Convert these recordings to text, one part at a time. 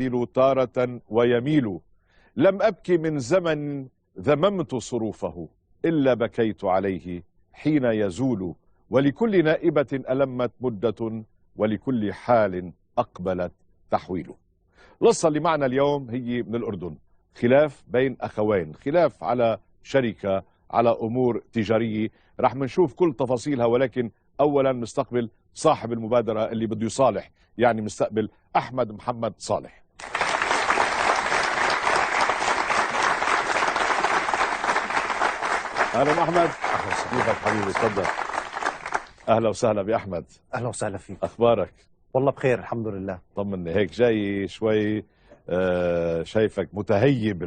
يعدل تارة ويميل. لم أبكي من زمن ذممت صروفه إلا بكيت عليه حين يزول، ولكل نائبة ألمت مدة، ولكل حال أقبلت تحويله. القصة اللي معنا اليوم هي من الأردن، خلاف بين أخوين، خلاف على شركة، على أمور تجارية، رح منشوف كل تفاصيلها. ولكن أولا نستقبل صاحب المبادرة اللي بده يصالح، يعني مستقبل أحمد محمد صالح. أهلا أحمد. كيفك حبيبي؟ تفضل. أهلا وسهلا بأحمد. أهلا وسهلا فيك. أخبارك؟ والله بخير الحمد لله. طمني، هيك جاي شوي شايفك متهيب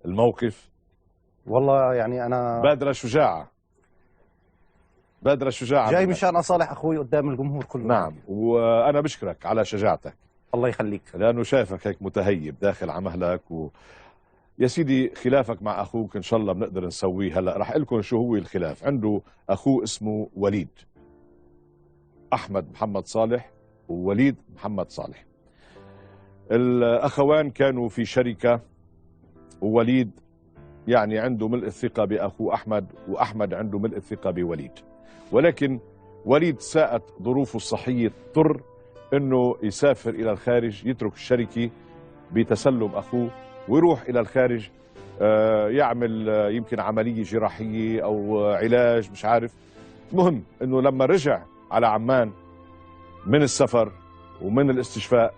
الموقف. والله يعني أنا بادرة شجاعة، بادرة شجاعة جاي مشان أصالح أخوي قدام الجمهور كله. نعم، وأنا بشكرك على شجاعتك. الله يخليك. لأنه شايفك هيك متهيب داخل على مهلك يا سيدي، خلافك مع أخوك إن شاء الله بنقدر نسويه. هلأ رح لكم شو هو الخلاف. عنده أخوه اسمه وليد، أحمد محمد صالح ووليد محمد صالح. الأخوان كانوا في شركة، ووليد يعني عنده ملء الثقة بأخوه أحمد، وأحمد عنده ملء الثقة بوليد. ولكن وليد ساءت ظروفه الصحية، اضطر أنه يسافر إلى الخارج، يترك الشركة بتسلم أخوه ويروح إلى الخارج، يعمل يمكن عملية جراحية أو علاج، مش عارف. المهم أنه لما رجع على عمان من السفر ومن الاستشفاء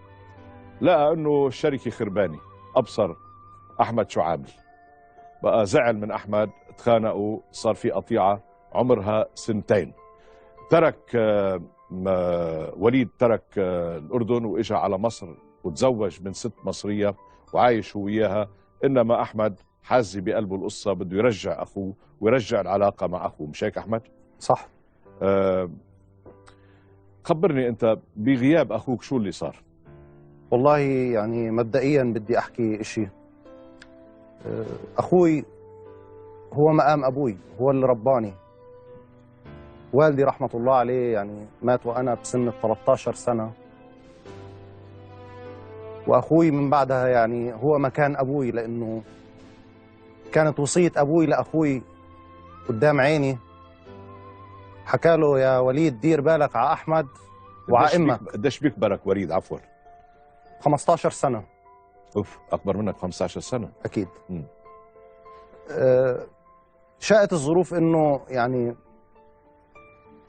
لقى أنه الشركة خربانة. أبصر أحمد شو عامل، بقى زعل من أحمد، تخانقوا، صار في قطيعة عمرها 2 سنين. ترك وليد ترك الأردن وإجا على مصر وتزوج من ست مصرية وعايش هو وياها. إنما أحمد حازي بقلبه القصة، بده يرجع أخوه ويرجع العلاقة مع أخوه. مش هيك أحمد؟ صح. خبرني أنت بغياب أخوك شو اللي صار؟ والله يعني مبدئيا بدي أحكي إشي. أخوي هو مقام أبوي، هو اللي رباني. والدي رحمة الله عليه يعني مات وأنا بسن 13 سنة، وأخوي من بعدها يعني هو مكان أبوي، لأنه كانت وصية أبوي لأخوي قدام عيني. حكى له يا وليد دير بالك على أحمد وعلى أمك. قديش بيكبرك وليد عفوا؟ 15 سنة. أوف، أكبر منك 15 سنة. أكيد. شاءت الظروف إنه يعني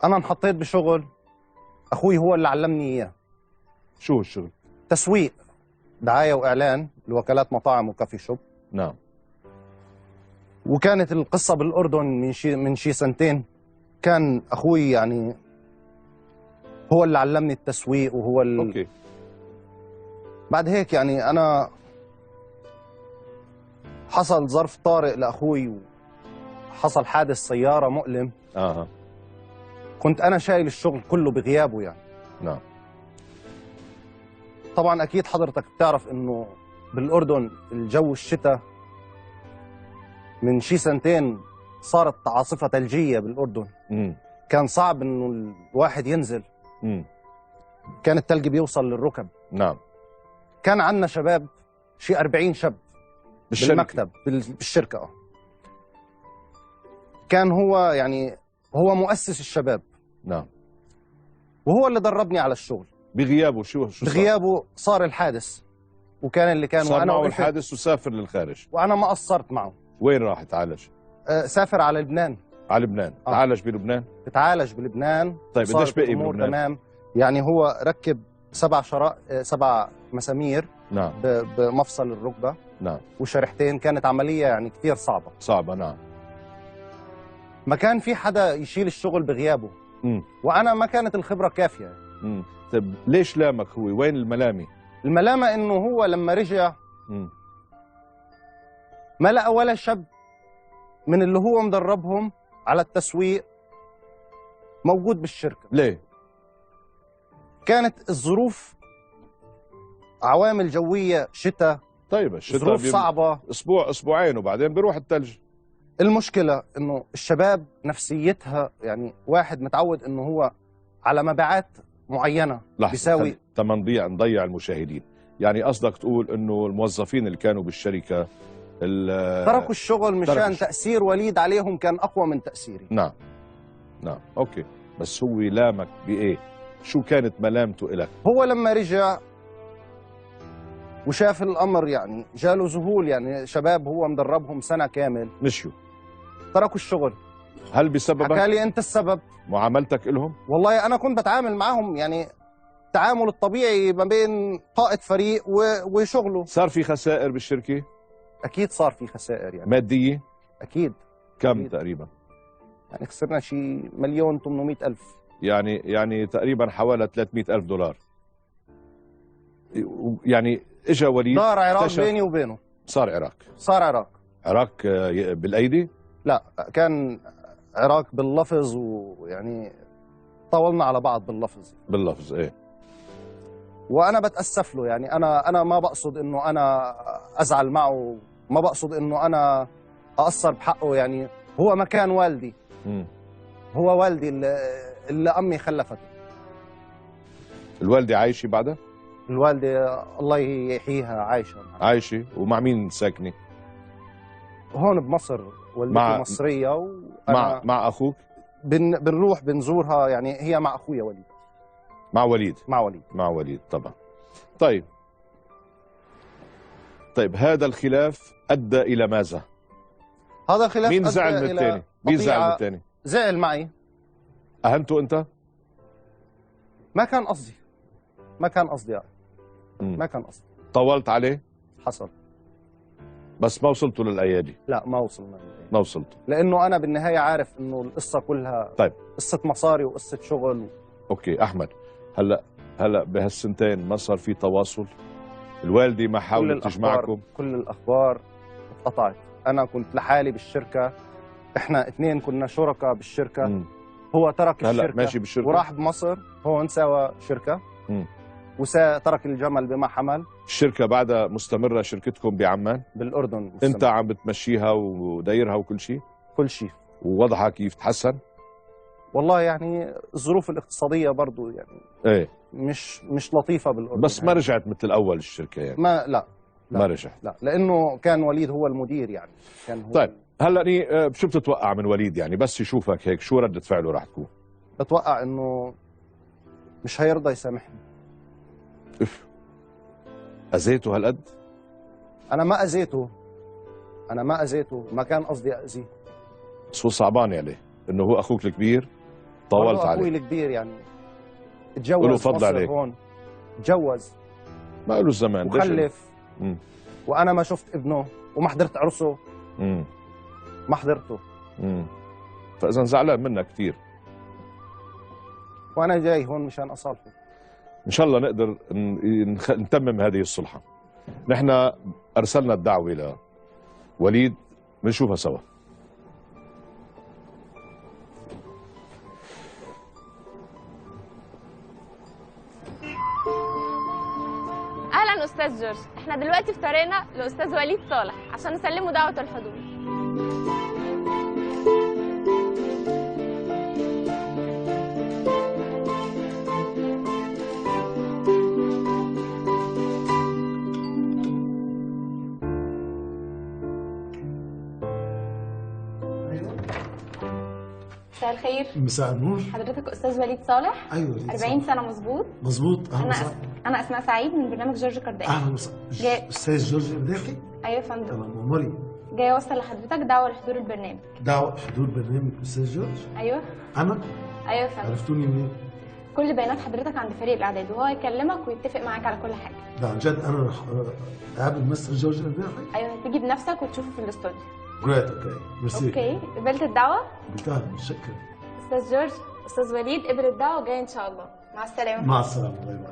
أنا انحطيت بشغل أخوي هو اللي علمني إياه. شو الشغل؟ تسويق، دعاية وإعلان لوكالات مطاعم وكافي شوب. نعم. وكانت القصة بالأردن من شي سنتين. كان أخوي يعني هو اللي علمني التسويق وهو أوكي. بعد هيك يعني أنا حصل ظرف طارئ لأخوي، وحصل حادث سيارة مؤلم. كنت أنا شايل الشغل كله بغيابه يعني. نعم. طبعا أكيد حضرتك بتعرف إنه بالأردن الجو الشتاء من شي سنتين صارت عاصفة ثلجية بالأردن. كان صعب إنه الواحد ينزل. كان الثلج بيوصل للركب. نعم. كان عندنا شباب شي 40 شاب بالشركة. بالمكتب بالشركة. كان هو يعني هو مؤسس الشباب. نعم. وهو اللي دربني على الشغل. بغيابه شو صار؟ بغيابه صار الحادث، وكان اللي كان صار وأنا معه الحادث وسافر للخارج. وأنا ما قصرت معه. وين راح يتعالج؟ سافر على لبنان. على لبنان. تعالج بلبنان؟ تعالج بلبنان. طيب قديش بقي بلبنان؟ تمام. يعني هو ركب 7 مسامير. نعم. بمفصل الركبة. نعم. وشريحتين. كانت عملية يعني كثير صعبة. صعبة نعم. ما كان في حدا يشيل الشغل بغيابه. وأنا ما كانت الخبرة كافية. طيب ليش لامك هو؟ وين الملامة؟ الملامة إنه هو لما رجع ما لقى ولا شاب من اللي هو مدربهم على التسويق موجود بالشركة. ليه؟ كانت الظروف عوامل جوية، شتاء. طيب الشتاء ظروف صعبة، أسبوع أسبوعين وبعدين بيروح الثلج. المشكلة إنه الشباب نفسيتها يعني واحد متعود إنه هو على مبيعات معينة. لحظة، بيساوي تما نضيع المشاهدين. يعني قصدك تقول انه الموظفين اللي كانوا بالشركة تركوا الشغل مشان تأثير وليد عليهم كان اقوى من تأثيري. نعم نعم okay. بس هو لامك بايه؟ شو كانت ملامته إلك؟ هو لما رجع وشاف الامر يعني جاله ذهول، يعني شباب هو مدربهم سنة كامل مشيوا تركوا الشغل. هل بسببك؟ حكى لي انت السبب. معاملتك لهم؟ والله انا كنت بتعامل معهم يعني التعامل الطبيعي ما بين قائد فريق وشغله. صار في خسائر بالشركة؟ اكيد صار في خسائر يعني مادية؟ اكيد. كم أكيد. تقريبا؟ يعني خسرنا شيء 1,800,000، يعني تقريبا حوالي 300,000 دولار. يعني اجى وليد دار عراك بيني وبينه. صار عراك. صار عراك. عراك بالايدي؟ لا، كان عراك باللفظ، ويعني طولنا على بعض باللفظ. باللفظ ايه. وانا بتاسف له، يعني انا ما بقصد انه انا ازعل معه، ما بقصد انه انا اقصر بحقه، يعني هو مكان والدي. هو والدي اللي امي خلفته. الوالدة عايشه بعدها؟ الوالدة الله يحييها عايشه. عايشه. ومع مين ساكنة؟ هون بمصر، والدتي مصرية. وأنا مع اخوك؟ بنروح بنزورها، يعني هي مع اخويا وليد. مع وليد؟ مع وليد. مع وليد طبعا. طيب هذا الخلاف ادى الى ماذا؟ هذا الخلاف مين زعل من الثاني؟ مين زعل من الثاني؟ زعل معي. اهنته انت؟ ما كان قصدي. ما كان قصدي يعني. ما كان قصدي. طولت عليه؟ حصل. بس ما وصلتوا للايادي؟ لا، ما وصلنا للايادي. ما وصلتوا. لانه انا بالنهاية عارف انه القصة كلها طيب قصة مصاري وقصة شغل okay احمد، هلا بهالسنتين ما صار في تواصل؟ الوالدة ما حاولت تجمعكم؟ كل الاخبار اتقطعت. انا كنت لحالي بالشركة، احنا اثنين كنا شركاء بالشركة. هو ترك الشركة، هلا ماشي بالشركة وراح بمصر هون سوى شركة. وترك الجمل بما حمل. الشركة بعدها مستمرة، شركتكم بعمان؟ بالاردن مستمر. انت عم بتمشيها ودايرها وكل شيء؟ كل شيء. ووضعها كيف تحسن؟ والله يعني الظروف الاقتصادية برضو يعني ايه مش لطيفة بالاردن، بس ما رجعت مثل الاول الشركة يعني. ما لا, لا ما رجعت، لا، لانه كان وليد هو المدير يعني كان هو. طيب هلا شو بتتوقع من وليد يعني بس يشوفك هيك شو ردة فعله راح تكون؟ بتوقع انه مش هيرضى يسامحني. اف، اذيته هالقد؟ انا ما اذيته، انا ما اذيته، ما كان قصدي اذيه. بس هو صعبان عليه انه هو اخوك الكبير، طولت عليه. اخوي الكبير يعني اتجوز فضل عليك هون، اتجوز ما له زمان وخلف، وانا ما شفت ابنه وما حضرت عرسه. ما حضرته. فاذا زعلان منك كثير. وانا جاي هون مشان اصالحه. ان شاء الله نقدر نتمم هذه الصلحه. نحن ارسلنا الدعوة لوليد، بنشوفها سوا. اهلا استاذ جورج، احنا دلوقتي في طريقنا لاستاذ وليد صالح عشان نسلمه دعوه الحضور. مساء الخير. مساء النور. حضرتك استاذ وليد صالح؟ ايوه وليد 40 سنة مظبوط؟ مظبوط. اهلا وسهلا. انا اسماء سعيد من برنامج جورج قرداحي. اهلا وسهلا. استاذ جورج قرداحي؟ ايوه يا فندم. تمام. اموري. جاي اوصل لحضرتك دعوه لحضور البرنامج. دعوه حضور برنامج استاذ جورج؟ ايوه. انا؟ ايوه يا فندم. عرفتوني منين؟ كل بيانات حضرتك عند فريق الاعداد وهو يكلمك ويتفق معاك على كل حاجة. ده عن جد انا رح اقابل مستر جورج قرداحي؟ ايوه، هتيجي بنفسك وتشوفه في الاستوديو. Great, okay. ميرسي. Okay، قبلت الدعوة؟ قبلتها، متشكر. استاذ جورج، استاذ وليد قبل الدعوة وجاي ان شاء الله. مع السلامة. مع السلامة، bye bye.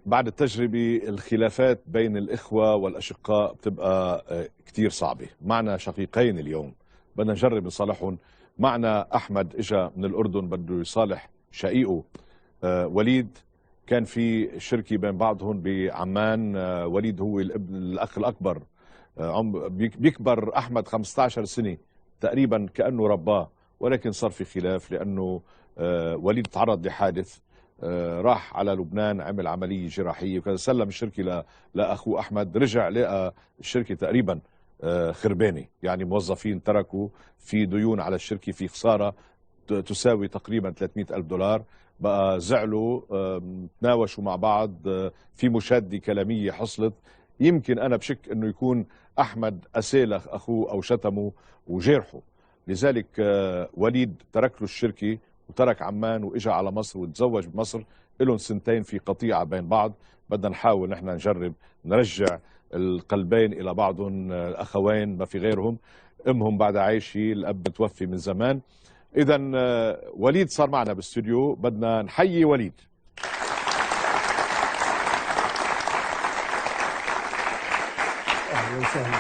بعد التجربة الخلافات بين الإخوة والأشقاء بتبقى كتير صعبة. معنا شقيقين اليوم بدنا نجرب نصالحهم. معنا أحمد إجا من الأردن بده يصالح شقيقه وليد كان في شركة بين بعضهم بعمان. وليد هو الابن الأخ الأكبر، بيكبر أحمد 15 سنة تقريبا كأنه رباه، ولكن صار في خلاف لأنه وليد تعرض لحادث، راح على لبنان عمل عملية جراحية وكذا، سلم الشركة لأخوه أحمد، رجع لقى الشركة تقريبا خربانة، يعني موظفين تركوا، في ديون على الشركة، في خسارة تساوي تقريبا 300,000 دولار. بقى زعلوا، تناوشوا مع بعض، في مشادة كلامية حصلت. يمكن أنا بشك أنه يكون أحمد أسيلخ أخوه أو شتمه وجرحه، لذلك وليد ترك له الشركة وترك عمان وإجا على مصر وتزوج بمصر. لهم سنتين في قطيعة بين بعض. بدنا نحاول نحن نجرب نرجع القلبين إلى بعضهم، الأخوين ما في غيرهم، أمهم بعد عايشة، الأب متوفي من زمان. إذا وليد صار معنا بالاستوديو، بدنا نحيي وليد. أهلا وسهلا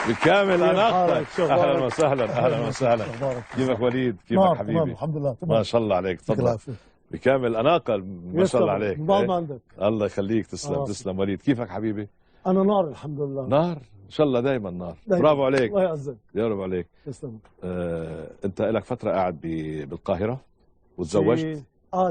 بكامل أناقتك. أهلا وسهلا. أهلا وسهلا. كيفك وليد؟ كيفك حبيبي؟ الحمد لله تمام، ما شاء الله عليك. تفضل. بكامل أناقة ما شاء الله عليك. ما عندك. الله يخليك، تسلم. تسلم وليد. كيفك حبيبي؟ أنا نار الحمد لله. نار إن شاء الله، دايما نار. برافو عليك. الله يعزك. يا رب عليك. تسلم. أنت لك فترة قاعد بالقاهرة وتزوجت؟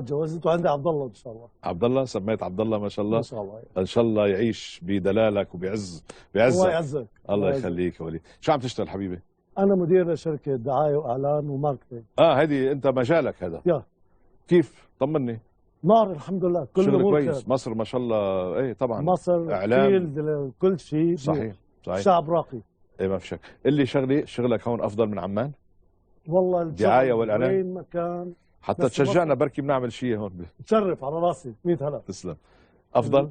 تزوجت وعندي عبد الله إن شاء الله. عبد الله، سميت عبد الله ما شاء الله. ما شاء الله. إن شاء الله يعيش بدلالك وبعز بعزك. الله يعزك. الله يخليك يا وليد. شو عم تشتغل حبيبي؟ أنا مدير شركة دعاية وإعلان و marketing. هذه أنت مجالك هذا. يا كيف؟ طمني. نار الحمد لله، كل شغل كويس. مصر ما شاء الله. ايه طبعا مصر اعلام field كل شيء. صحيح صحيح، شعب راقي. ايه ما في شك. اللي شغلك هون افضل من عمان؟ والله الدعاية والاعلان وين مكان، حتى تشجعنا بركي بنعمل شيء هون. تشرف على راسي 100 هلا. تسلم. افضل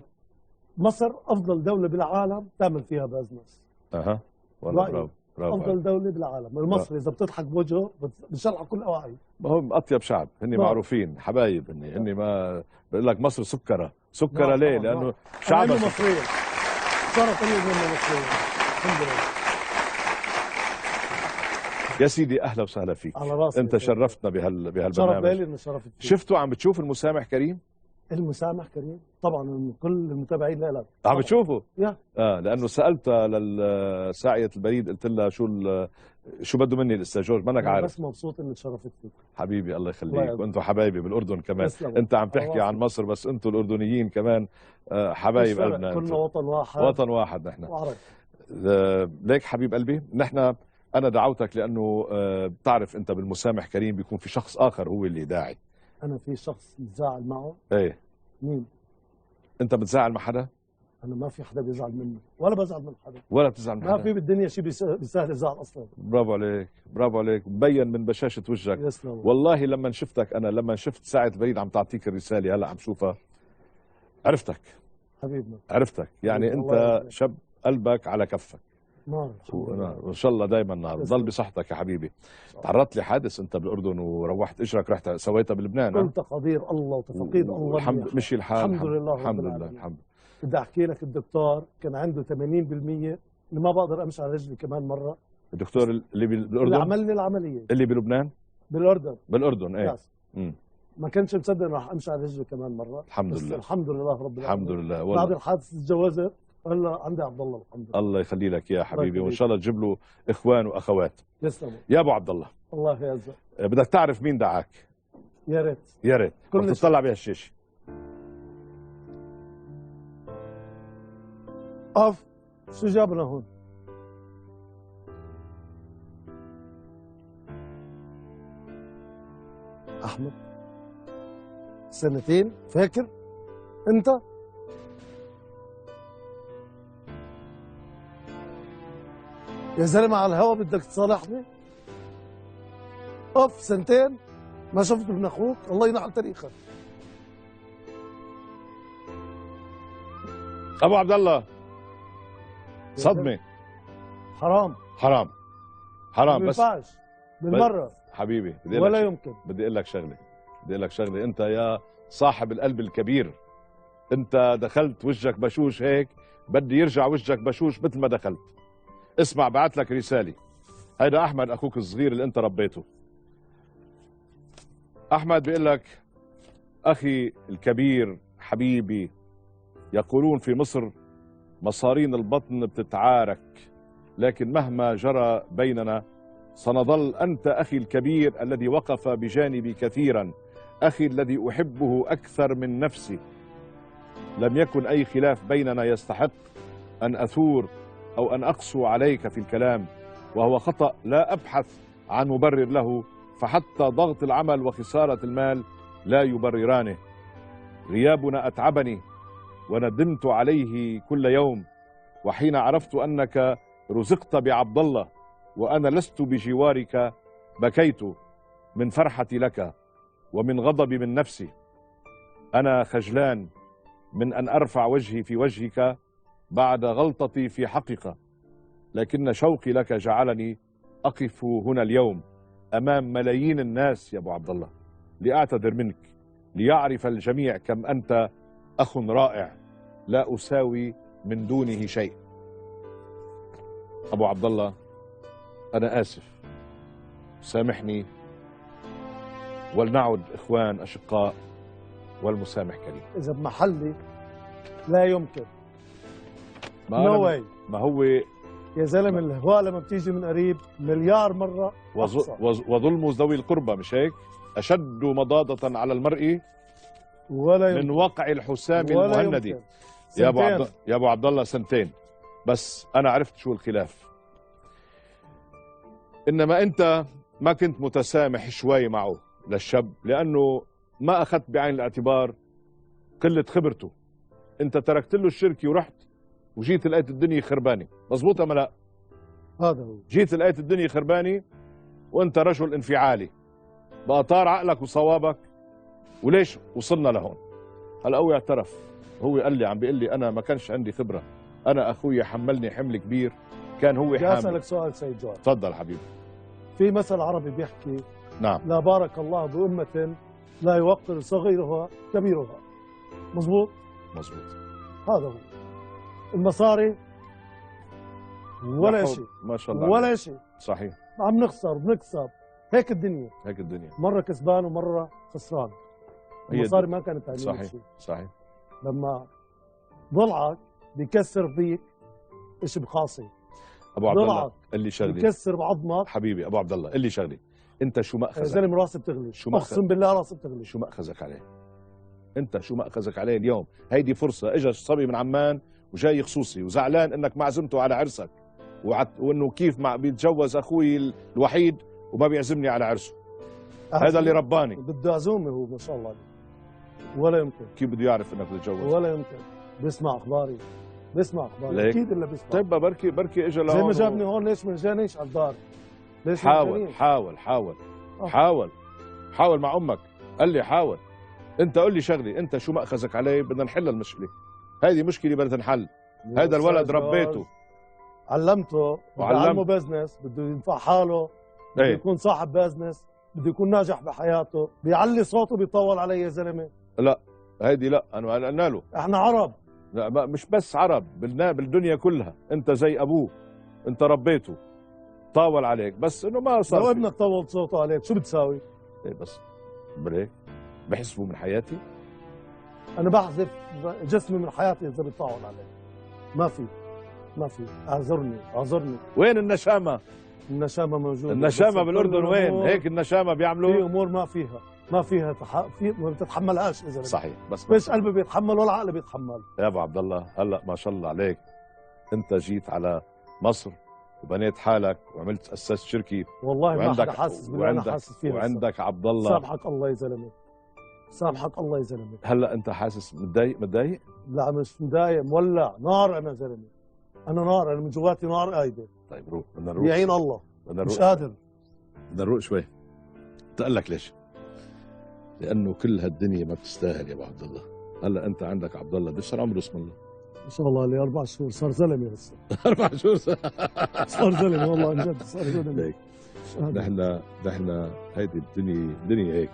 مصر افضل دولة بالعالم تعمل فيها business. اها والله برافو برافو. افضل دولة بالعالم المصري، اذا بتضحك بوجهه بتشلحه كل اواعيه. ما هم اطيب شعب، هن معروفين حبايب، هن ما بقول لك مصر سكره سكره. ليه؟ لانه شعب مصرية. شرف لي اني مصرية الحمد لله. يا سيدي اهلا وسهلا فيك. على راسي. انت شرفتنا بهالبرنامج. شرف لي اني شرفت فيك. شفتوا عم بتشوف المسامح كريم؟ المسامح كريم طبعا، من كل المتابعين لك عم بتشوفه. يا لانه سالتها لساعية البريد، قلت لها شو بده مني الاستاذ جورج، مانك عارف. بس مبسوط اني تشرفت فيك حبيبي. الله يخليك، وانتم حبايبي بالاردن كمان. تسلم. انت عم تحكي عن مصر، بس انتم الاردنيين كمان حبايب قلبنا. كلنا وطن واحد، وطن واحد نحن. ليك حبيب قلبي، نحن انا دعوتك لانه بتعرف انت بالمسامح كريم بيكون في شخص اخر هو اللي داعي. انا في شخص متزاعل معه. ايه مين؟ انت بتزعل مع حدا؟ انا ما في حدا بيزعل مني ولا بزعل من حدا. ولا بتزعل من حدا؟ ما في بالدنيا شيء بيسهل الزعل اصلا. برافو عليك، برافو عليك، مبين من بشاشة وجهك. يسلم. والله لما شفتك انا، لما شفت ساعة البريد عم تعطيك الرسالة هلا عم شوفها، عرفتك حبيبنا، عرفتك يعني انت شاب قلبك على كفك. نار وان شاء الله دائما نار. ضل بصحتك يا حبيبي. تعرضت لحادث انت بالاردن وروحت اجرك، رحت سويتها بلبنان. كل تقدير الله وتفقيد الله. الحمد مشي الحال الحمد لله. الحمد لله الحمد. بدي احكي لك الدكتور كان عنده 80% اللي ما بقدر امشي على رجلي كمان مرة. الدكتور اللي بالاردن اللي عمل لي العملية، اللي بلبنان؟ بالاردن. بالاردن ايه. ما كانش مصدق انه راح امشي على رجلي كمان مرة. الحمد لله الحمد لله رب العالمين. الحمد لله والله. بعد الحادث تجوزت هلا عندي عبد الله الحمد لله. الله يخلي لك يا حبيبي، وان شاء الله تجيب له اخوان واخوات. يسلموا يا ابو عبد الله. الله يعزك. بدك تعرف مين دعاك؟ يا ريت يا ريت تطلع بهالشاشه. اف شو جابنا هون؟ احمد سنتين فاكر انت؟ يا زلمة على الهوا بدك تصالحني؟ اوف سنتين ما شفت ابن اخوك، الله ينعل تاريخك. ابو عبد الله صدمة. حرام حرام حرام، ما بس ينفعش بالمرة حبيبي. بدي ولا يمكن. بدي اقول لك شغله، بدي اقول لك شغله، انت يا صاحب القلب الكبير، انت دخلت وجهك بشوش هيك، بدي يرجع وجهك بشوش مثل ما دخلت. اسمع، بعت لك رسالة. هيدا احمد اخوك الصغير اللي انت ربيته. احمد بيقول لك أخي الكبير حبيبي، يقولون في مصر مصارين البطن بتتعارك، لكن مهما جرى بيننا سنظل أنت أخي الكبير الذي وقف بجانبي كثيرا، أخي الذي أحبه أكثر من نفسي. لم يكن أي خلاف بيننا يستحق أن أثور أو أن أقسو عليك في الكلام، وهو خطأ لا أبحث عن مبرر له، فحتى ضغط العمل وخسارة المال لا يبررانه. غيابنا أتعبني وندمت عليه كل يوم، وحين عرفت أنك رزقت بعبد الله وأنا لست بجوارك بكيت من فرحتي لك ومن غضبي من نفسي. أنا خجلان من أن أرفع وجهي في وجهك بعد غلطتي في حقك، لكن شوقي لك جعلني أقف هنا اليوم أمام ملايين الناس يا أبو عبد الله لأعتذر منك، ليعرف الجميع كم أنت أخ رائع لا أساوي من دونه شيء. أبو عبد الله أنا آسف، سامحني، ولنعد إخوان أشقاء، والمسامح كريم. إذا بمحلي لا يمكن. no way. ما هو يا زلمة، الهواء لما بتيجي من قريب مليار مرة وظلم ذوي القربى، مش هيك؟ أشد مضادة على المرء ولا من وقع الحسام المهندي. يا أبو عبد الله سنتين بس أنا عرفت شو الخلاف. إنما أنت ما كنت متسامح شوي معه للشاب، لأنه ما أخذت بعين الاعتبار قلة خبرته. أنت تركت له الشركة ورحت وجيت لقيت الدنيا خربانة، مزبوط أم لا؟ هذا هو. جيت لقيت الدنيا خربانة وأنت رجل انفعالي، بقى طار عقلك وصوابك، وليش وصلنا لهون؟ هلا هو اعترف، هو قال لي، عم بيقول لي أنا ما كانش عندي خبرة، أنا أخوي حملني حمل كبير، كان هو حامل. أسألك سؤال سيد جواد. تفضل حبيبي. في مثل عربي بيحكي، نعم، لا بارك الله بأمة لا يوقر صغيرها كبيرها. مزبوط؟ مزبوط. هذا هو. المصاري ولا شيء، ما شاء الله، ولا شيء. صحيح. عم نخسر بنكسب، هيك الدنيا، هيك الدنيا، مرة كسبان ومرة خسران. المصاري ما كانت تعليم. صحيح صحيح. لما ضلعك بيكسر فيك شيء بخاصي. ابو عبد الله اللي شغلي بيكسر بعظمك حبيبي. ابو عبد الله اللي شغلي، انت شو مأخذك؟ يا زلمة راسي بتغلي، شو مأخذ؟ اقسم بالله راسي بتغلي. شو مأخذك عليه؟ انت شو مأخذك عليه اليوم؟ هيدي فرصة، اجى صبي من عمان وجاي خصوصي وزعلان انك ما عزمته على عرسك، وانه كيف مع بيتجوز اخوي الوحيد وما بيعزمني على عرسه. هذا اللي رباني. بده عزومة هو ما شاء الله عليه. ولا يمكن. كيف بده يعرف انك بتتجوز؟ ولا يمكن. بيسمع اخباري، بيسمع اخباري اكيد الا بيسمع. طيب بركي اجى لهون زي ما جابني هون، ليش ما جانيش على الدار؟ ليش حاول حاول حاول حاول حاول مع امك، قال لي حاول. انت قل لي شغله، انت شو مأخذك عليه؟ بدنا نحل المشكلة. هذه مشكلة بدها تنحل. هذا الولد ربيته، علمته، وعلمه business، بده ينفع حاله، بده يكون صاحب business، بده يكون ناجح بحياته. بيعلي صوته بيطول علي يا زلمة. لا هيدي لا، انا قلنا له احنا عرب. لا مش بس عرب، بالدنيا كلها. انت زي ابوه، انت ربيته، طاول عليك، بس انه ما صار. لو ابنك طول صوته عليك شو بتساوي؟ ايه بس بريك بحسبه من حياتي؟ انا بحذف جسمي من حياتي اذا بيطاول علي. ما في، ما في، اعذرني اعذرني. وين النشامه؟ النشامه موجودة. النشامه بالاردن وين؟ هيك النشامه بيعملوا؟ في امور ما فيها، ما فيها في ما بتتحملهاش اذا. صحيح. بس مش قلبي بيتحمل ولا عقلي بيتحمل. يا ابو عبد الله هلا ما شاء الله عليك، انت جيت على مصر وبنيت حالك وعملت اسست شركة. والله ما حدا حاسس باللي انا حاسس فيه. وعندك عبد الله. سامحك الله يا زلمة، سامحك الله يا زلمة. هلا انت حاسس متضايق؟ متضايق؟ لا مش متضايق، مولع نار انا يا زلمة، انا نار، انا من جواتي نار قايدة. طيب روح، بدنا نروح. يعين الله، مش قادر. بدنا نروح شوي. بدي لك ليش؟ لانه كل هالدنيا ما بتستاهل يا ابو عبد الله. هلا انت عندك عبد الله قديش صار عمره اسم الله؟ ما شاء الله عليه 4 شهور صار زلمة هسه. 4 شهور صار زلمة والله عن جد صار زلمة. نحن هيدي الدنيا، الدنيا هيك،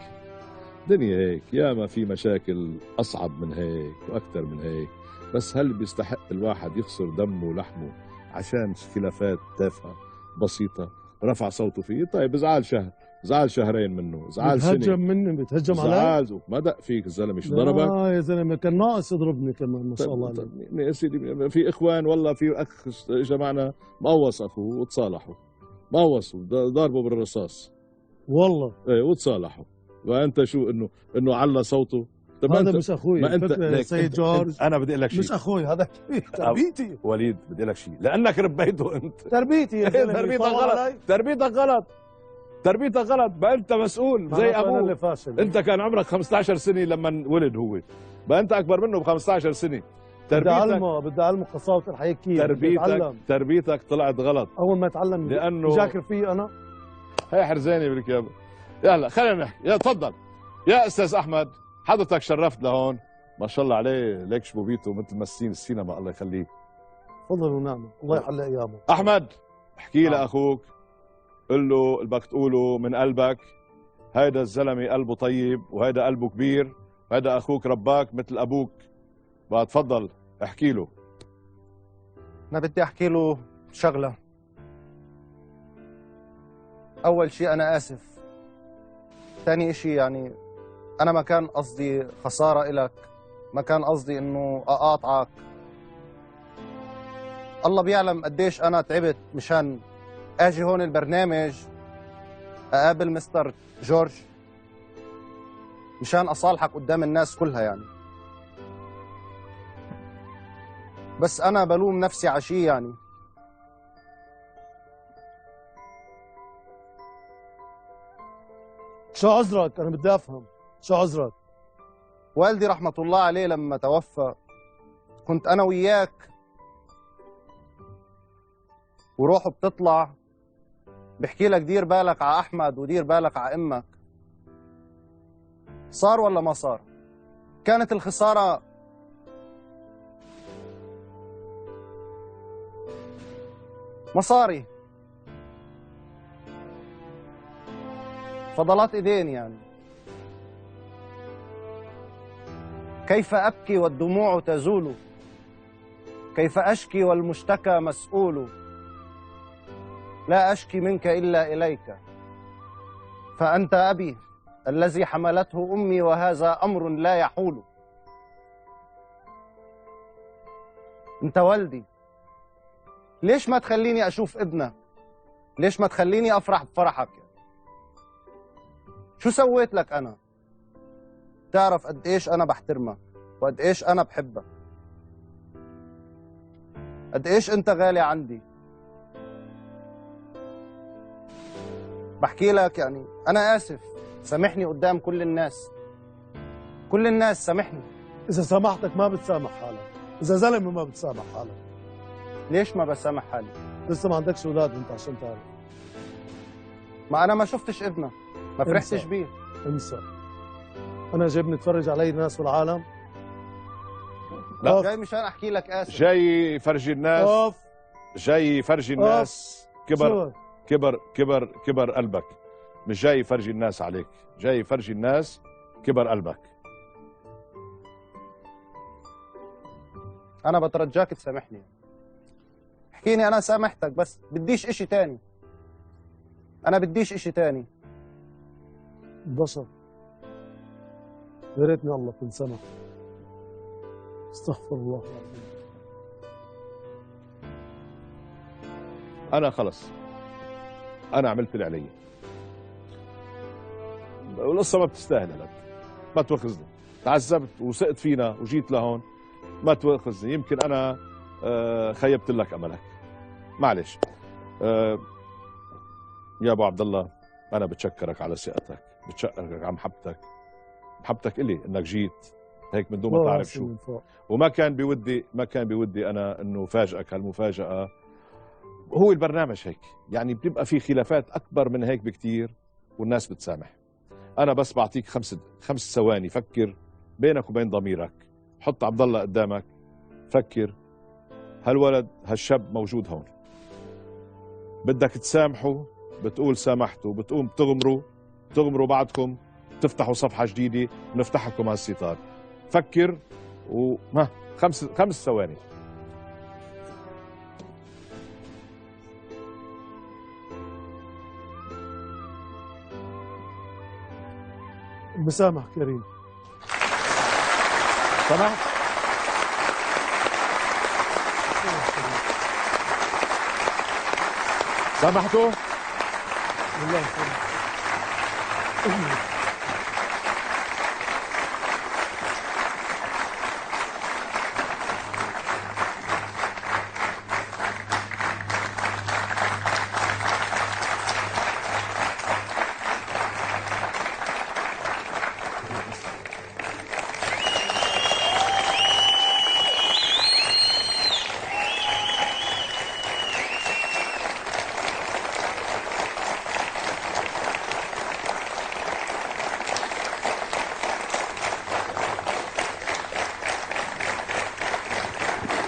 الدنيا هيك، ياما في مشاكل اصعب من هيك واكثر من هيك، بس هل بيستحق الواحد يخسر دمه ولحمه عشان خلافات تافهة بسيطة رفع صوته فيه؟ طيب زعل شهر، زعل شهرين منه، زعل سنة، بتهجم مني، بتهجم علي، زعل ما دق فيك الزلمة، شو ضربك؟ يا زلمة كان ناقص يضربني كمان، ما شاء الله عليك. يا سيدي في اخوان والله، في اخ اجى معنا مقوص اخوه وتصالحوا، مقوصوا ضربوا بالرصاص والله، ايه وتصالحوا. وانت شو انه على صوته؟ طب هذا مش اخوي، ما انت سيد جورج، انا بدي اقول لك شيء، مش اخوي هذا، تربيتي وليد، بدي اقول لك شيء لانك ربيته انت، تربيتي يا زلمة، تربيتك غلط، تربيتك غلط، تربيتك غلط، بقى انت مسؤول زي ابوه. انت كان عمرك 15 سنة لما ولد هو، بقى انت اكبر منه ب 15 سنة. تربيتك بدي اعلمه قساوه الحياة كيف، تربيتك طلعت غلط. اول ما يتعلم لانه يذاكر فيه انا هي حرزانه بالكيابه. يلا خلينا نحكي، يلا تفضل يا استاذ احمد، حضرتك شرفت لهون، ما شاء الله عليه، ليك شبوبيته مثل مسين السينما، الله يخليك. تفضل ونعمه، الله يحلي ايامه. احمد احكي لاخوك، قل له اللي بدك تقوله من قلبك، هيدا الزلمة قلبه طيب وهيدا قلبه كبير، وهيدا اخوك رباك مثل ابوك، بقى تفضل احكي له. انا بدي احكي له شغله. اول شيء انا اسف. ثاني شيء يعني انا ما كان قصدي خسارة إلك، ما كان قصدي انه اقاطعك. الله بيعلم قديش انا تعبت مشان اجي هون البرنامج اقابل مستر جورج مشان اصالحك قدام الناس كلها يعني. بس انا بلوم نفسي على شيء يعني. شو عذرك؟ انا بدي افهم شو عذرك؟ والدي رحمة الله عليه لما توفى كنت انا وياك وروحه بتطلع بحكي لك دير بالك على احمد ودير بالك على امك. صار ولا ما صار؟ كانت الخسارة مصاري، فضلات ايدين يعني. كيف ابكي والدموع تزول، كيف اشكي والمشتكى مسؤول، لا أشكي منك إلا إليك، فأنت أبي الذي حملته أمي وهذا أمر لا يحول. أنت والدي، ليش ما تخليني أشوف ابنك؟ ليش ما تخليني أفرح بفرحك؟ شو سويت لك أنا؟ تعرف قد إيش أنا بحترمك وقد إيش أنا بحبك، قد إيش أنت غالي عندي. بحكي لك يعني أنا آسف، سامحني قدام كل الناس، كل الناس سامحني. إذا سامحتك ما بتسامح حالك، إذا زلمة ما بتسامح حالك. ليش ما بسامح حالي؟ لسه ما عندكش أولاد أنت عشان تعرف. ما أنا ما شفتش ابنك، ما فرحتش بيه. انسى. أنا جايبني اتفرج علي الناس والعالم؟ لا جاي مشان أحكي لك آسف. جاي فرجي الناس. أوف. جاي فرجي الناس. كبر كبر كبر كبر قلبك، مش جاي يفرجي الناس عليك، جاي يفرجي الناس كبر قلبك. أنا بترجاك تسامحني، احكيني أنا سامحتك، بس بديش إشي تاني. أنا بديش إشي تاني. البشر يا ريتني الله كنت سمح. استغفر الله العظيم. أنا خلص، أنا عملت اللي علي، والقصة ما بتستاهل هلق، ما تواخذني، تعذبت وثقت فينا وجيت لهون، ما تواخذني، يمكن أنا خيبت لك أملك، معلش. يا أبو عبد الله، أنا بتشكرك على ثقتك، بتشكرك على محبتك، محبتك إلي إنك جيت هيك من دون ما تعرف شو، وما كان بودي، ما كان بودي أنا إنه فاجئك هالمفاجأة. هو البرنامج هيك يعني، بتبقى في خلافات أكبر من هيك بكتير والناس بتسامح. أنا بس بعطيك خمس ثواني، فكر بينك وبين ضميرك، حط عبد الله قدامك، فكر هالولد هالشاب موجود هون، بدك تسامحه بتقول سامحته، بتقوم بتغمره، بتغمروا بعضكم، تفتحوا صفحة جديدة، بنفتح لكم هالستار. فكر وما خمس ثواني. مسامح كريم. سمحت؟ سامحته؟ والله سامح.